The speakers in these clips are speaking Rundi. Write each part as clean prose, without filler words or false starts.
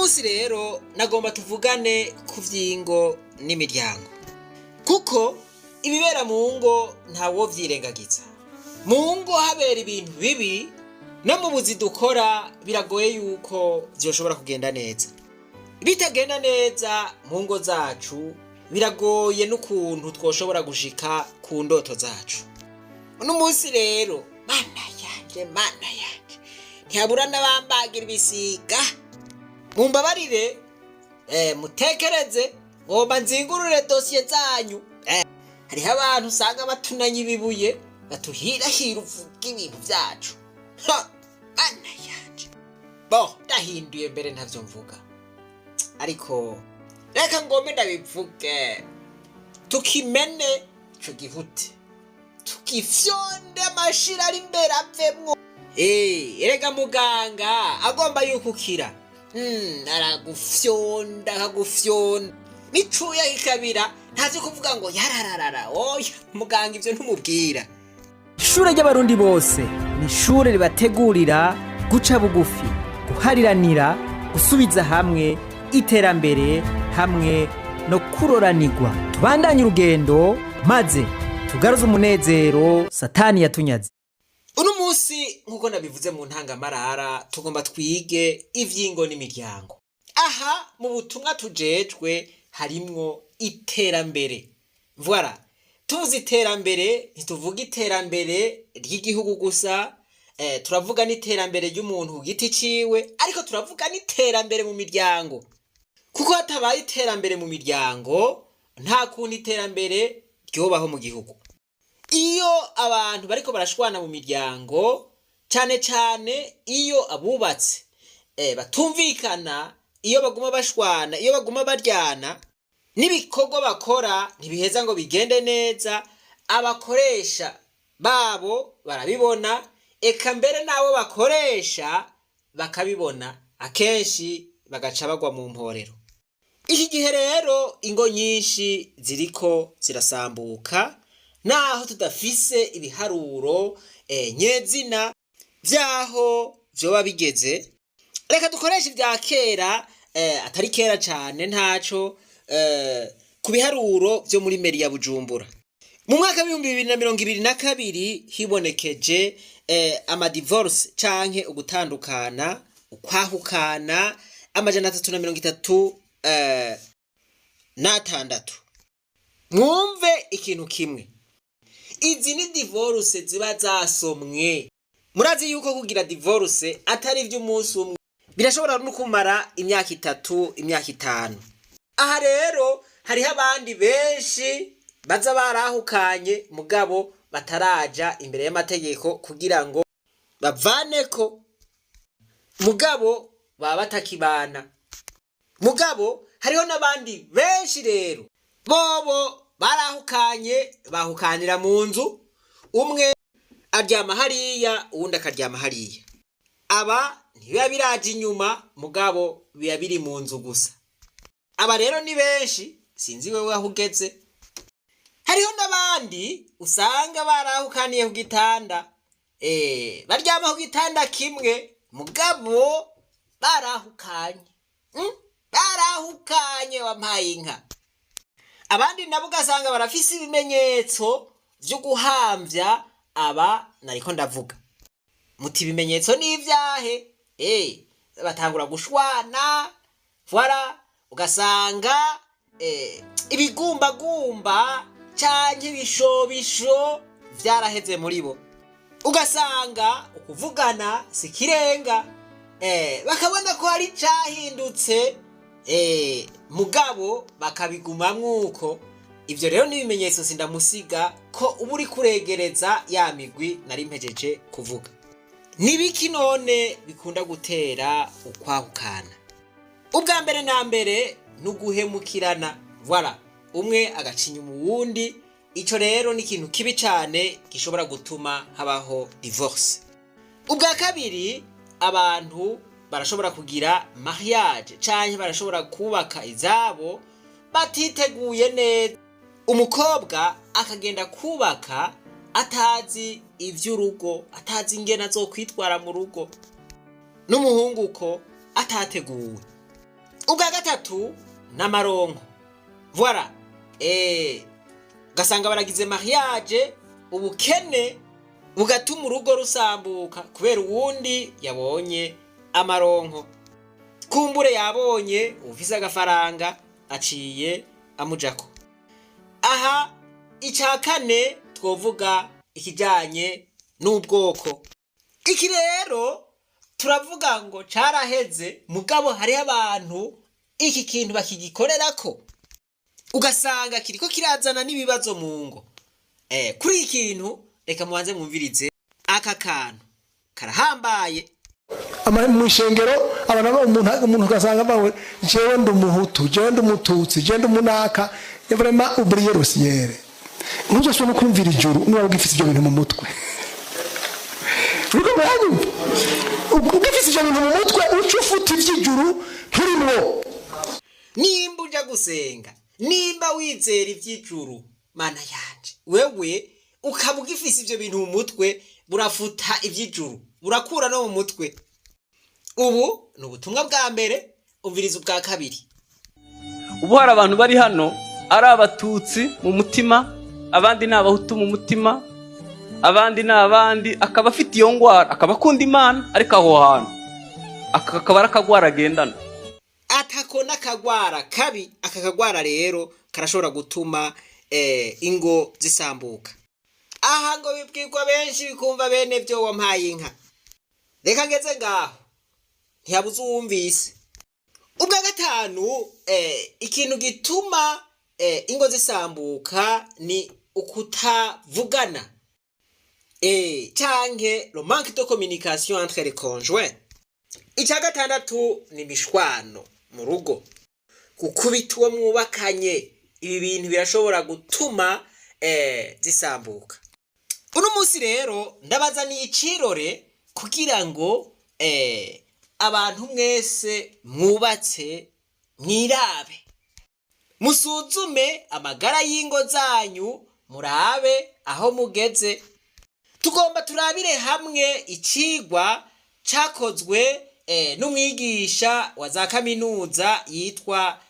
Munsi rero nagomba tuvugane ku vyingo n'imiryango, kuko ibibera mu ngo ntawovyirengagiza. Mu ngo habera ibintu bibi, no mu buzi dukora biragoye yuko vyoshobora kugenda neza. Bitagenda neza mu ngo zacu, biragoye n'ukuntu twoshobora gushika ku ndoto zacu. Uno munsi rero, Mana yanje, Mana yanje, ntihabura n'abambagira ibisiga. Mumbabarire, mutekereze ngomba nzingurure dosiye zanyu. Hariho abantu usanga batunanye ibibuye, batuhirahira uvuga ibintu vyacu. Ha, Mana yanje, bo ndahinduye mbere ntavyo mvuga, ariko reka ngombe ndabivuge, tukimene ico gihute, tukifyonde amashira ari imbere avemwo. Erega muganga agomba yuko ukira, aragufyonda akagufyonda n'icuya kikabira. Ntavyo kuvuga ngo yarararara, oya, muganga ivyo ntumubwira. Ishure ry'Abarundi bose ni ishure ribategurira guca bugufi, guhariranira, gusubiza hamwe, iterambere hamwe no kuroranirwa. Tubandanye urugendo maze tugaruze umunezero Satani yatunyaze. Uno munsi, nk'uko nabivuze mu ntangamarara, tugomba twige ivyingo n'imiryango. Aha mu butumwa tujejwe harimwo iterambere. Voilà, tuvuze iterambere ntituvuga iterambere ry'igihugu gusa, turavuga n'iterambere ry'umuntu ku giti ciwe, ariko turavuga n'iterambere mu miryango, kuko hatabaye iterambere mu miryango nta kuntu iterambere ryobaho mu gihugu. Iyo abantu bariko barashwana mu miryango, cane cane iyo abubatse batumvikana, iyo baguma bashwana, iyo baguma baryana, n'ibikorwa bakora ntibiheza ngo bigende neza. Abakoresha babo barabibona, eka mbere n'abo bakoresha bakabibona, akenshi bagaca bagwa mu mporero. Iki gihe rero ingo nyinshi ziriko zirasambuka, naho tudafise ibiharuro nyezina vyaho vyoba bigeze. Reka dukoreshe ivya kera, atari kera cane ntaco, ku biharuro vyo muri mairie ya Bujumbura mu mwaka w'2022 hibonekeje amadivorce canke ugutandukana, ukwahukana 336. Mwumve ikintu kimwe, izi ni divorce ziba zasomwe. Murazi yuko kugira divorce atari ivy'umunsi umwe, birashobora no kumara imyaka 3, imyaka 5. Aha rero hariho abandi benshi baza barahukanye mugabo bataraja imbere y'amategeko kugira ngo bavaneko, mugabo baba batakibana. Mugabo hariho n'abandi benshi rero bobo barahukanye, bahukanira mu nzu, umwe aryama hariya, uwundi akaryama hariya. Aba ntibiba biraje inyuma, mugabo biba biri mu nzu gusa. Aba rero ni benshi, sinzi wewe aho ugeze. Hariho n'abandi usanga barahukaniye ku gitanda, baryama ku gitanda kimwe, mugabo barahukanye. Barahukanye wampaye inka. Abandi nabo ugasanga barafise ibimenyetso vyo guhamvya. Aba nariko ndavuga muti ibimenyetso n'ivyahe? Batangura gushwana, voilà, ugasanga ibigumbagumba canke ibishobisho vyaraheze muri bo, ugasanga ukuvugana si kirenga, bakabona ko hari cahindutse, mugabo bakabigumamwo uko. Ivyo rero ni ibimenyetso sindamusiga ko uba uri kuregereza ya migwi nari mpejeje kuvuga. Nibiki none bikunda gutera ukwahukana? Ubwa mbere na mbere ni uguhemukirana. Voilà, umwe agaca inyuma uwundi. Ico rero ni ikintu kibi cane gishobora gutuma habaho divorce. Ubwa kabiri, abantu barashobora kugira mariage canke barashobora kubaka izabo batiteguye neza. Umukobwa akagenda kubaka atazi ivy'urugo, atazi ingene azokwitwara mu rugo, n'umuhungu uko atateguwe. Ubwa gatatu n'amaronko, voilà. Ugasanga baragize mariage, ubukene bugatuma urugo rusambuka kubera uwundi yabonye amaronko. Kumbure yabonye ufise agafaranga, aciye amujako. Aha icya kane twovuga ikijyanye n'ubwoko. Iki rero turavuga ngo caraheze, mugabo hariho abantu iki kintu bakigikorerako, ugasanga kiriko kirazana n'ibibazo mu ngo. Kuri iki kintu reka mubanze mwumvirize aka kantu karahambaye. Mu ishengero abantu umuntu ugasanga bawe: "Jewe ndi umuhutu, jewe ndi umututsi, jewe ndi umunaka." Vraiment, oublier le ciel. Ntuzosubire no kumvira ijuru niba ugifise ibyo bintu mu mutwe. Uriko muranyumva? Ugifise ibyo bintu mu mutwe, uca ufuta ivy'ijuru, nturimwo. Nimba uja gusenga, nimba wizera ivy'ijuru, mana yanje, wewe ukaba ugifise ivyo bintu mu mutwe, burafuta ivy'ijuru, burakura no mu mutwe. Ubu ni ubutumwa bwa mbere, umviriza ubwa kabiri. Ubu hari abantu bari hano ari abatutsi mu mutima, abandi ni abahutu mu mutima, abandi ni abandi, akaba afite iyo ndwara, akaba akunda Imana, ariko aho hantu aka akaba ari akagwara agendana. Atako n'akagwara kabi. Aka kagwara rero karashobora gutuma ingo zisambuka. Aha ngo bibwirwa benshi, bikumva bene byo. Wampaye inka, reka ngeze ngaho, ntihabuze uwumvise. Ubwa gatanu, ikintu gituma ingo zisambuka ni ukutavugana, canke le manque de communication entre les conjoints. Icya gatandatu ni imishwano mu rugo, gukubita uwo mwubakanye. Ibi bintu birashobora gutuma zisambuka. Uno munsi rero ndabazaniye icirore kugira ngo abantu mwese mwubatse mwirabe, musuzume amagara y'ingo zanyu, murabe aho mugeze. Tugomba turabire hamwe icigwa cakozwe n'umwigisha wa za kaminuza yitwa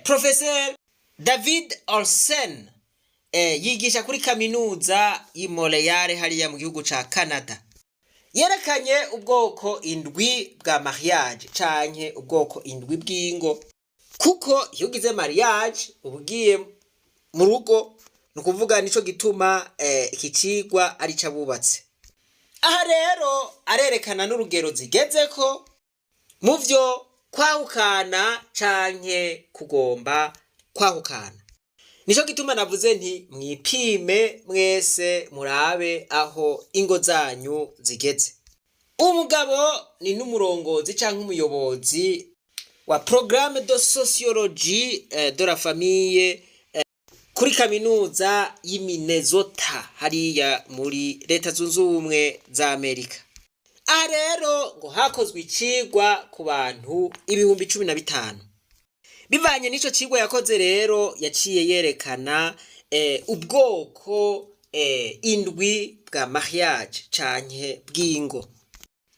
Professeur David Olsen. Yigisha kuri kaminuza y'i Montreal hariya mu gihugu ca Canada. Yerekanye ubwoko indwi bwa mariage canke ubwoko indwi bw'ingo, kuko iyo ugize mariage uba ugiye mu rugo. Ni ukuvuga nico gituma iki cigwa ari c'abubatse. Aha rero arerekana n'urugero zigezeko mu vyo kwahukana canke kugomba kwahukana. Nico gituma navuze nti mwipime mwese, murabe aho ingo zanyu zigeze. Umugabo ni n'umurongozi canke umuyobozi wa programme de sociologie de la famille kuri kaminuza y'i Minnesota hariya muri Leta Zunze Ubumwe za Amerika. Aha rero ngo hakozwe icigwa ku bantu 15,000. Bivanye n'ico cigwa yakoze rero, yaciye yerekana ubwoko indwi bwa mariage canke bw'ingo.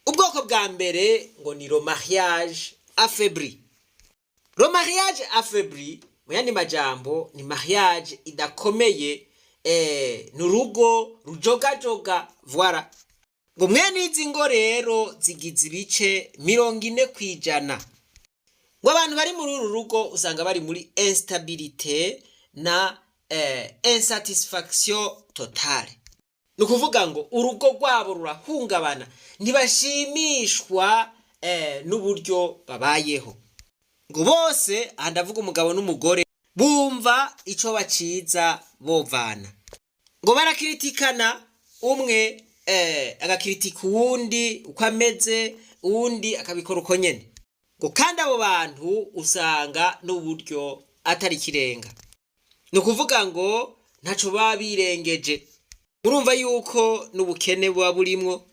Ubwoko bwa mbere ngo ni le mariage affaibli. Le mariage affaibli, mu yandi majambo, ni mariage idakomeye, ni urugo rujogajoga, voilà. Ngo mwene izi ngo rero zigize ibice 40%. Ngo abantu bari muri uru rugo usanga bari muri instabilité na insatisfaction totale. Ni ukuvuga ngo urugo rwabo rurahungabana, ntibashimishwa n'uburyo babayeho. Ngo bose, aha ndavuga umugabo n'umugore, bumva ico baciza bovana. Ngo barakiritikana, umwe agakiritika uwundi uko ameze, uwundi akabikora uko nyene. Ngo kandi abo bantu usanga n'uburyo atari ikirenga, ni ukuvuga ngo ntaco baba birengeje. Urumva yuko n'ubukene buba burimwo.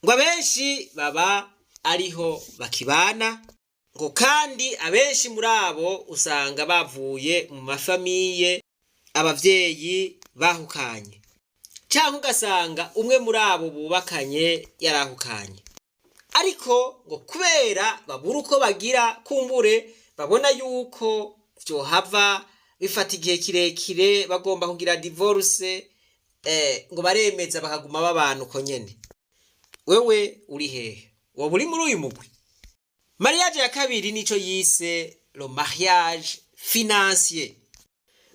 Ngo abenshi baba ariho bakibana. Ngo kandi abenshi muri abo usanga bavuye mu ma familles abavyeyi bahukanye, canke ugasanga umwe muri abo bubakanye yarahukanye, ariko ngo kubera babura uko bagira, kumbure Babona yuko vyohava bifata igihe kirekire bagomba kugira divorce, ngo baremeza bakaguma babana uko nyene. Wewe uri hehe? Woba uri muri uyu mugwi? Mariage ya kabiri nico yise le mariage financier.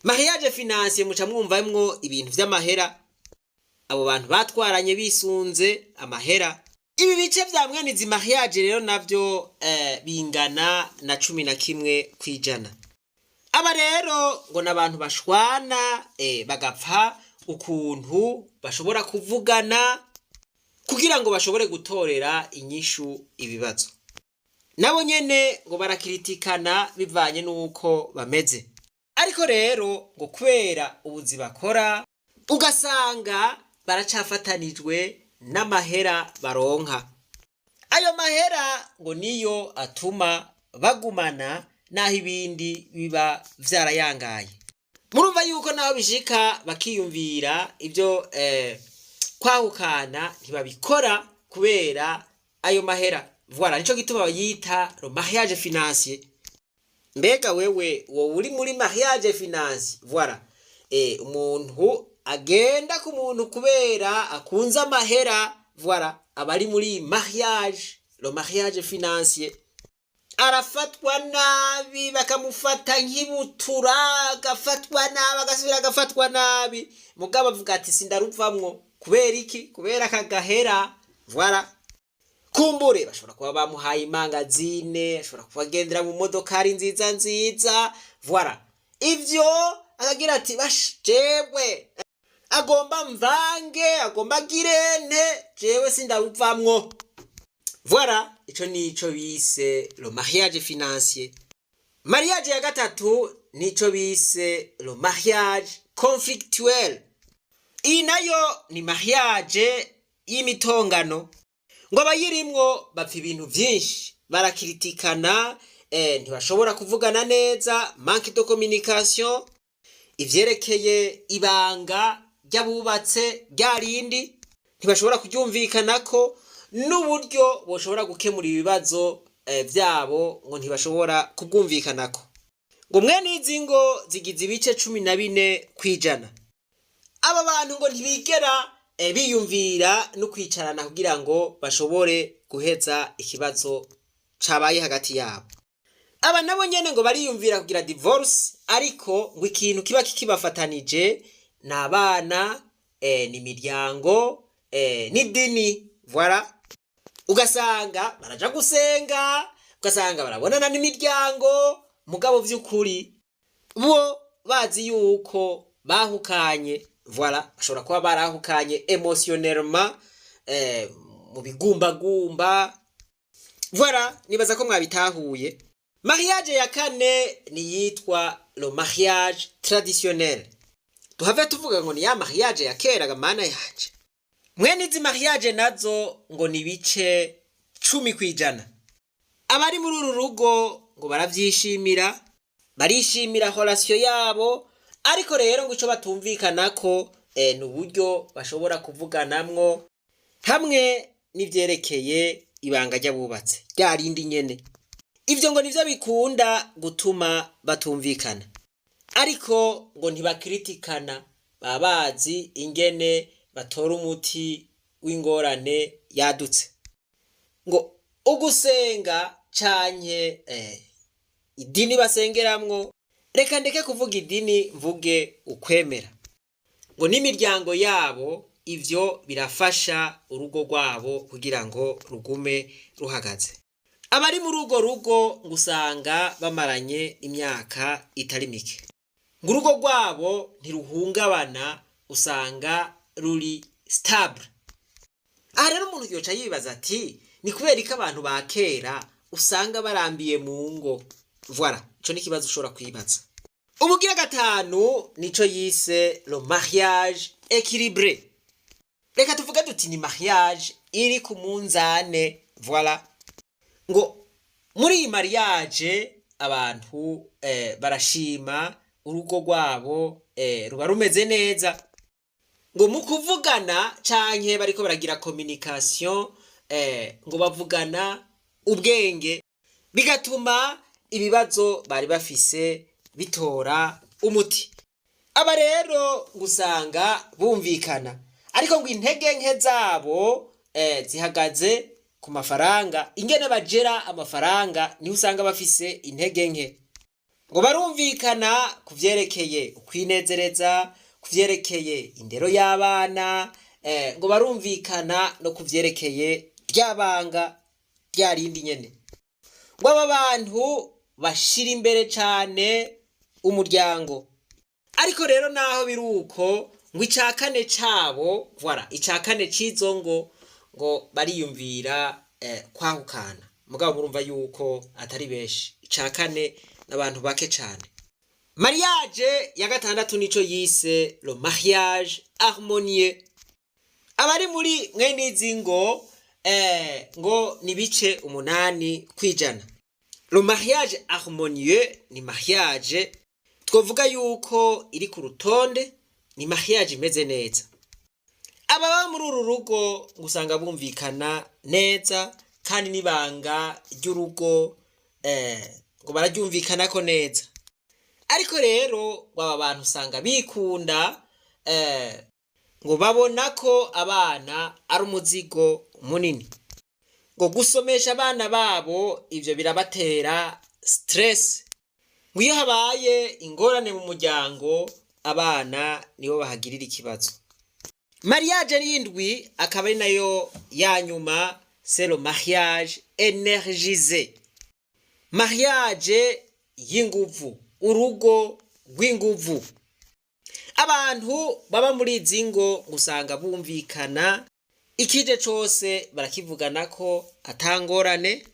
Mariage financier muca mwumvamwo ibintu vy'amahera. Abo bantu batwaranye bisunze amahera. Ibi bice vya mwene izi mariage rero navyo bingana na 11%. Aba rero ngo n'abantu bashwana, bagapfa ukuntu bashobora kuvugana kugira ngo bashobore gutorera inyishu ibibazo. Nabo nyene ngo barakiritikana bivanye n'uko bameze, ariko rero ngo kubera ubuzi bakora ugasanga baracafatanijwe n'amahera baronka. Ayo mahera ngo niyo atuma bagumana n'aho ibindi biba vyarayangaye. Murumva yuko naho bishika bakiyumvira ibyo kwahukana, ntibabikora kubera ayo mahera. Voilà, nico gituma bayita le mariage financier. Mbega wewe wowe uri muri mariage financier? Voilà, umuntu agenda ku muntu kubera akunze amahera, voilà, aba ari muri mariage, le mariage financier. Arafatwa nabi, bakamufata nk'ibutura, agafatwa nabi, agasubira agafatwa nabi, mugabo avuga ati: "Sindaruvamwo." Kubera iki? Kubera aka gahera. Voilà, kumbure bashobora kuba bamuhaye imangazine, ashobora kuba agendera mu modokari nziza nziza. Voilà, ivyo akagira ati: "Bash, jewe agomba mvange, agomba agirente, jewe sindaruvamwo." Voilà, ico nico bise le mariage financier. Mariage ya gatatu nico bise le mariage conflictuel. Iyi nayo ni mariage y'imitongano. Ngo abayirimwo bapfa ibintu vyinshi, barakiritikana, ntibashobora kuvugana neza, manque de communication, ivyerekeye ibanga ry'abubatse rya rindi ntibashobora kuryumvikanako, n'uburyo boshobora gukemura ibibazo vyabo ngo ntibashobora kubwumvikanako. Ngo mwene izi ngo zigize ibice 14%. Aba bantu ngo ntibigera biyumvira no kwicarana kugira ngo bashobore guheza ikibazo cabaye hagati yabo. Aba nabo nyene ngo bariyumvira kugira divorce, ariko ngo ikintu kiba kikibafatanije ni abana, ni imiryango, n'idini. Voilà, ugasanga baraja gusenga, ugasanga barabonana n'imiryango, mugabo vy'ukuri bo bazi yuko bahukanye. Voilà, bashobora kuba barahukanye émotionnellement, mu bigumbagumba. Voilà, nibaza ko mwabitahuye. Mariage ya kane ni yitwa le mariage traditionnel. Duhave tuvuga ngo ni ya mariage ya kera. Gamana yanje, mwene izi mariage nazo ngo ni ibice 10%. Abari muri uru rugo ngo baravyishimira, barishimira relation yabo, ariko rero ngo ico batumvikanako ni uburyo bashobora kuvuganamwo hamwe n'ivyerekeye ibanga ry'abubatse rya rindi nyene. Ivyo ngo nivyo bikunda gutuma batumvikana, ariko ngo ntibakiritikana, baba bazi ingene batora umuti w'ingorane yadutse. Ngo ugusenga canke idini basengeramwo, reka ndeke kuvuga idini mvuge ukwemera, ngo n'imiryango yabo, ivyo birafasha urugo rwabo kugira ngo rugume ruhagaze. Abari muri urwo rugo ngo usanga bamaranye imyaka itari mike, ngo urugo rwabo ntiruhungabana, usanga ruri stable. Aha rero umuntu yoca yibaza ati: "Ni kubera ko abantu ba kera usanga barambiye mu ngo?" Voilà, ico ni ikibazo ushobora kwibaza. Ubugira gatanu nico yise le mariage équilibré. Reka tuvuge duti ni mariage iri ku munzane. Voilà, ngo muri iyi mariage abantu barashima urugo rwabo, ruba rumeze neza. Ngo mu kuvugana canke bariko baragira communication, ngo bavugana ubwenge, bigatuma ibibazo bari bafise bitora umuti. Aba rero gusanga bumvikana, ariko ngo intege nke zabo zihagaze ku mafaranga, ingene bagera amafaranga niho usanga bafise intege nke. Ngo barumvikana ku vyerekeye ukwinezereza, ku vyerekeye indero y'abana, ngo barumvikana no ku vyerekeye ryabanga rya rindi nyene. Ngo aba bantu bashira imbere cane umuryango. Ariko rero naho biri uko, ngo ica kane cabo, voilà, ica kane c'izo ngo bariyumvira kwahukana. Mugabo murumva yuko atari benshi, ica kane n'abantu bake cane. Mariage ya gatandatu nico yise le mariage harmonieux. Abari muri mwene izi ngo ngo ni 8%. Le mariage harmonieux ni mariage twovuga yuko iri ku rutonde, ni mariage imeze neza. Ababa muri uru rugo usanga bumvikana neza, kandi n'ibanga ry'urugo ngo bararyumvikanako neza. Ariko rero ngo aba bantu usanga bikunda, ngo babona ko abana ari umuzigo munini, ngo gusomesha abana babo ivyo birabatera stress. Ngo iyo habaye ingorane mu muryango, abana nibo bahagirira ikibazo. Mariage y'indwi akaba ari nayo ya nyuma, c'est le mariage énergisé, mariage y'inguvu, urugo rw'inguvu. Abantu baba muri izi ngo usanga bumvikana, ikije cose barakivugana ko atangorane.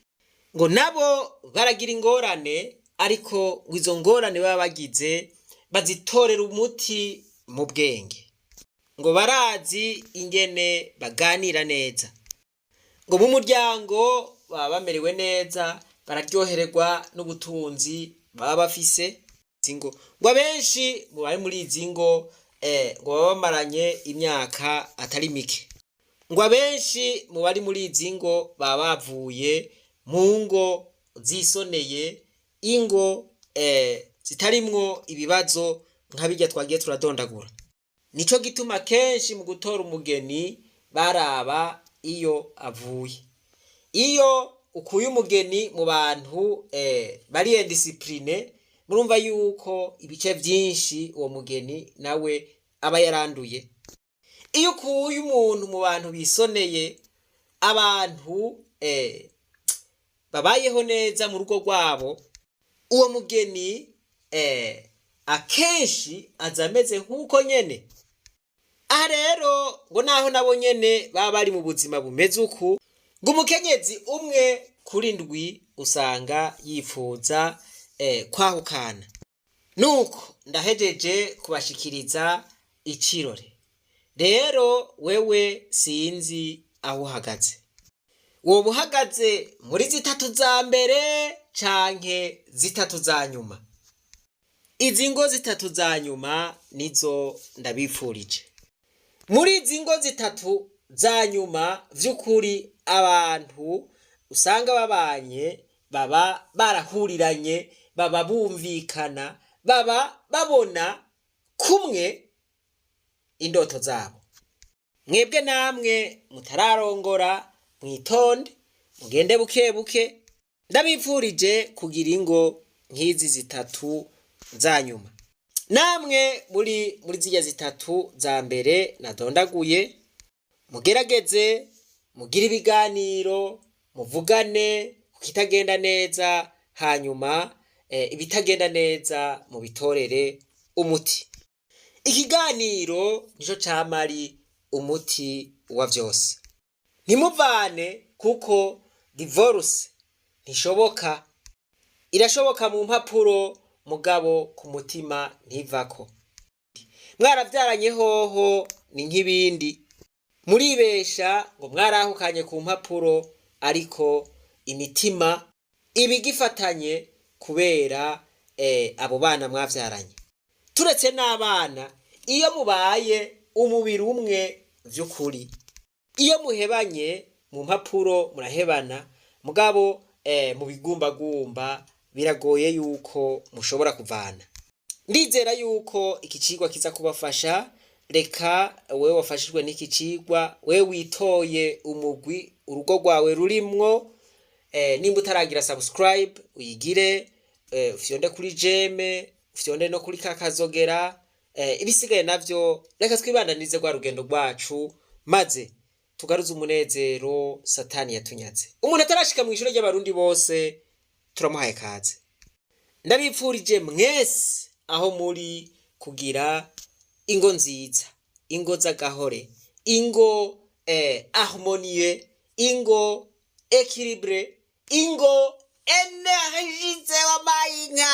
Ngo nabo baragira ingorane, ariko ngo izo ngorane baba bagize bazitorera umuti mu bwenge. Ngo barazi ingene baganira neza. Ngo mu muryango baba bamerewe neza, bararyohererwa n'ubutunzi baba bafise. Ngo abenshi mu bari muri izi ngo ngo baba bamaranye imyaka atari mike. Ngo abenshi mu bari muri izi ngo baba bavuye mu ngo zisoneye, ingo zitarimwo ibibazo nka birya twagiye turadondagura. Nico gituma kenshi mu gutora umugeni baraba iyo avuye. Iyo ukuye umugeni mu bantu bari indisciplinés, murumva yuko ibice vyinshi uwo mugeni nawe aba yaranduye. Iyo ukuye umuntu mu bantu bisoneye, abantu babayeho neza mu rugo rwabo, uwo mugeni akenshi aza ameze nk'uko nyene. Aha rero ngo naho nabo nyene baba bari mu buzima bumeze uku, ngo umukenyezi umwe kuri ndwi usanga yifuza kwahukana. Nuko ndahejeje kubashikiriza icirore. Rero wewe sinzi aho uhagaze, woba uhagaze muri zitatu za mbere canke zitatu za nyuma? Izi ngo zitatu za nyuma nizo ndabifurije. Muri izi ngo zitatu za nyuma, vy'ukuri abantu usanga babanye baba barahuriranye, baba bumvikana, baba babona kumwe indoto zabo. Mwebwe namwe mutararongora, mwitonde, mugende buke buke. Ndabipfurije kugira ingo nk'izi zitatu za nyuma. Namwe muri muri zirya zitatu za mbere nadondaguye, mugerageze mugire ibiganiro, muvugane ku kitagenda neza, hanyuma ibitagenda neza mubitorere umuti. Ikiganiro nico cama ari umuti wa vyose. Ntimuvane, kuko divorce ntishoboka. Irashoboka mu mpapuro, mugabo ku mutima ntivako. Mwaravyaranye hoho ni nk'ibindi. Muribesha ngo mwarahukanye ku mpapuro, ariko imitima iba igifatanye kubera abo bana mwavyaranye. Turetse n'abana, iyo mubaye umubiri umwe vy'ukuri, iyo muhebanye mu mpapuro murahebana, mugabo mu bigumbagumba Biragoye yuko mushobora kuvana. Ndizera yuko iki cigwa kiza kubafasha. Reka wewe wafashijwe n'iki cigwa, wewe witoye umugwi urugo rwawe rurimwo, nimba utaragira subscribe uyigire, ufyonde kuri j'aime, ufyonde no kuri kakazogera. Ibisigaye navyo reka twibandanirize rwa rugendo rwacu, maze tugaruze umunezero Satani yatunyaze. Umuntu atarashika mu ishure ry'Abarundi bose, turamuhaye kaze. Ndabipfurije mwese aho muri kugira ingo nziza, ingo z'agahore, ingo harmonie, ingo équilibré, ingo énergisée. Wamayinka.